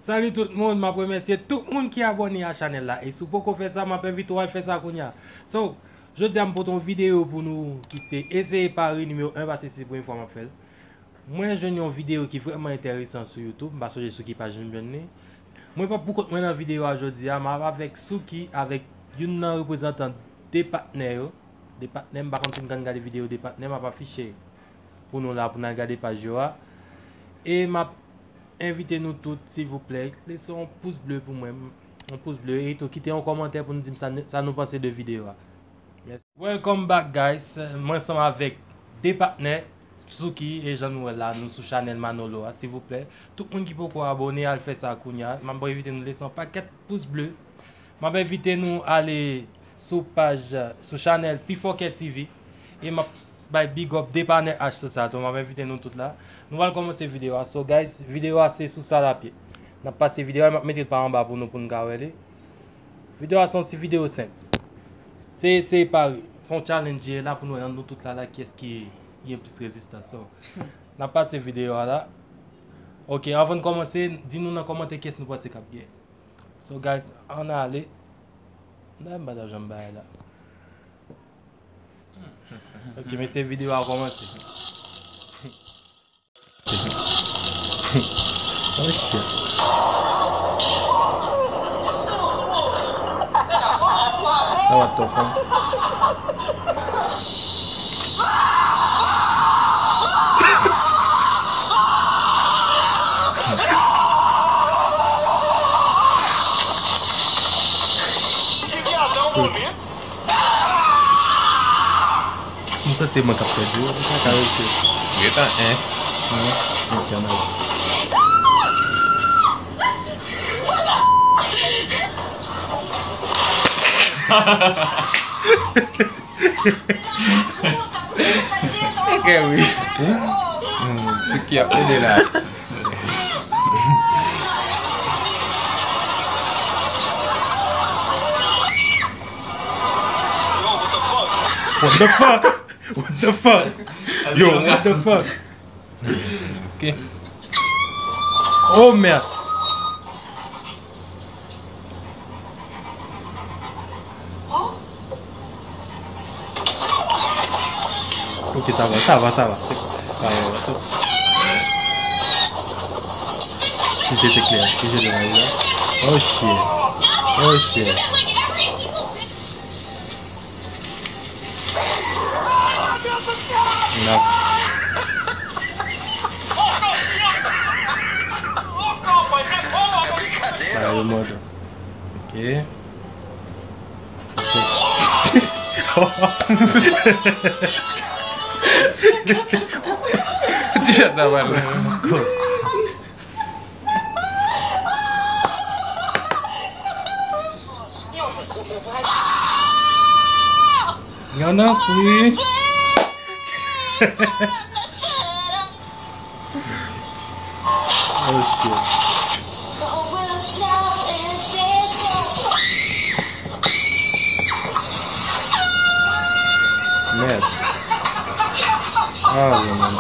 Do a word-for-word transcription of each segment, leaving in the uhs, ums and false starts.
Salut tout moun, m ap remèsye tout moun ki abòne a chanèl la. E si w poko fè sa, m ap envite w al fè sa kounye a. So, jodi a m pote yon videyo pou nou ki se Eseye Pari nimewo en, paske se premye fwa m ap fè l. Mwen jwenn yon videyo ki vrèman enteresan sou YouTube, m pa sonje sou ki paj m jwenn li. Mwen p ap poukont mwen nan videyo a jodi a, m ap avèk Souki, avèk youn nan reprezantan de patnè yo. De patnè, m pa konn si n konn gade videyo de patnè, m ap afiche pou nou la pou n al gade paj yo a. E m ap envite nou tout, silvouplè, lese yon pous ble pou mwen, yon pous ble, e tou kite yon kòmantè pou nou di m sa, sa nou panse de videyo a. Mèsi. Welcome back, guys. Mwen ansanm avèk de patnè, Souki e Jean Noël la, nou sou chanèl Manolo a, silvouplè. Tout moun ki poko abòne, al fè sa kounye a. M ap envite nou lese yon pakèt pous ble. M ap envite nou ale sou paj, sou chanèl P four K T V. E m ap bay big up de patnè H sou sa tou. M ap envite nou tout la. Nou pral kòmanse videyo a. So, guys, videyo a se sou sa l ap ye. N ap pase videyo a, m ap mete l pa anba pou nou, pou n ka wè li. Videyo a se yon ti videyo senp. Se, se pare. Se yon challenge ye la pou nou wè nan nou tout la, la kiyès ki gen plis rezistans. So, n ap pase videyo a la. Ok, anvan n kòmanse, di nou nan kòmantè kiyès nou panse k ap genyen. So, guys, ann ale. Nan m pa t ap janm bay la. Ok, mesye, videyo a kòmanse. Oh shit. Sa va twò fò. M santi mwen k ap pèdi, mwen pa ka rete. Gentan, en. An, ok, ann ale. Ok, wi. Hmm, Souki ap ede la. What the fuck? What the fuck? Yo, what the fuck? Ok. Oh merde. Ok, sa va, sa va, sa va. Sa va, sa va. Si jete klè, si jete la, la. Oh shit. Oh shit. N ap. Mario Modo. Ok. Ti chat la pral. Ganas, wi. Oh shit. Merde. Ah, wi, man.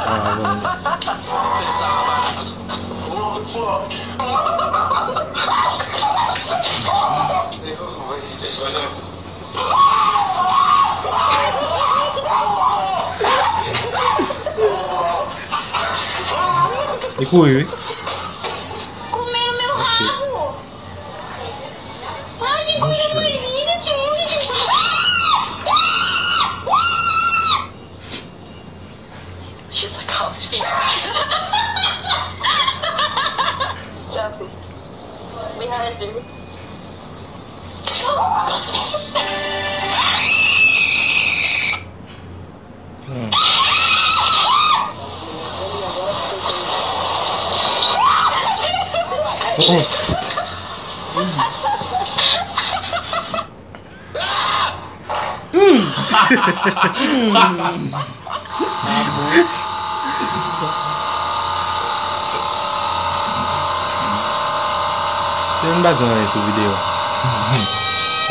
Ah, wi, man. Li kouri, wi. Oh shit. Oh shit. She's like, "Oh, speak." Chelsea, behind you. Hmm. Oh, oh. Se yon bagay anyen sou videyo.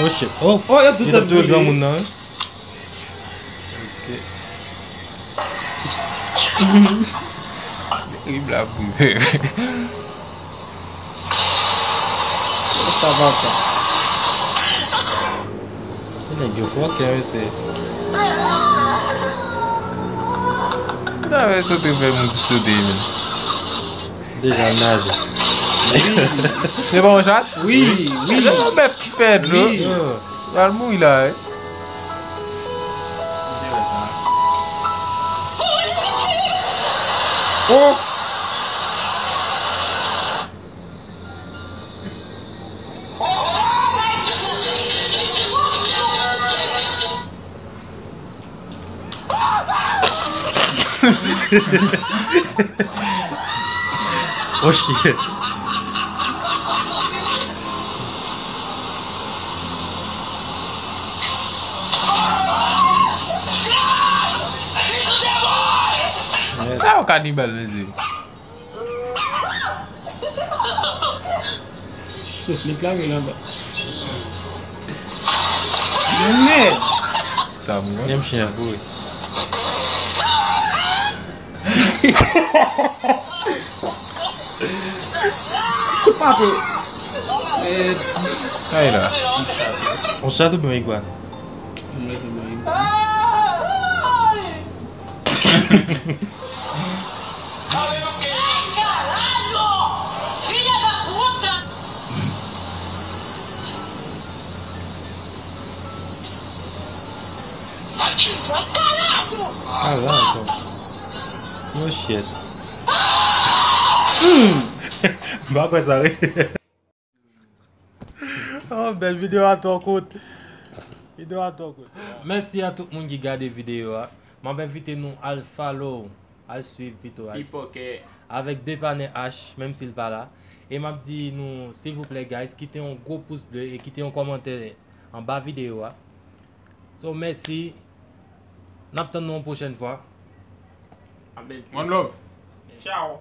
Oh shit. Oh, oh, yo tout ap touye granmoun nan, wi. Ok. Wi, bla pou. Sa papa. Nèg yo fòkè, mesye. Sa fè sote fè moun sote, men. Deja naje. Se pa yon chat? Wi, wi. Lè yon bèt pè dlo. Wi. Pral mouri la, wi. Oh! Oh shit. Sa yo kanibal, mesye. Souf li klake la anba. Mèd! Sa mwen. Menm chen an kouri. Kout pape. Mèd. Kay la. On chat oubyen on igwan? Mwen se mwen igwan. Ala ankò. Yo shit. M pa kwè sa, wi. Oh, bèl videyo a twò kout. Videyo a twò kout. Mèsi a tout moun ki gade videyo a. M ap envite nou al follow, al swiv pito, al avèk Depanè H, menm si l pa la. E m ap di nou, silvouplè, guys, kite yon gwo pous ble e kite yon kòmantè anba videyo a. So, mèsi. N ap tann nou yon pwochèn fwa. One love. Ciao.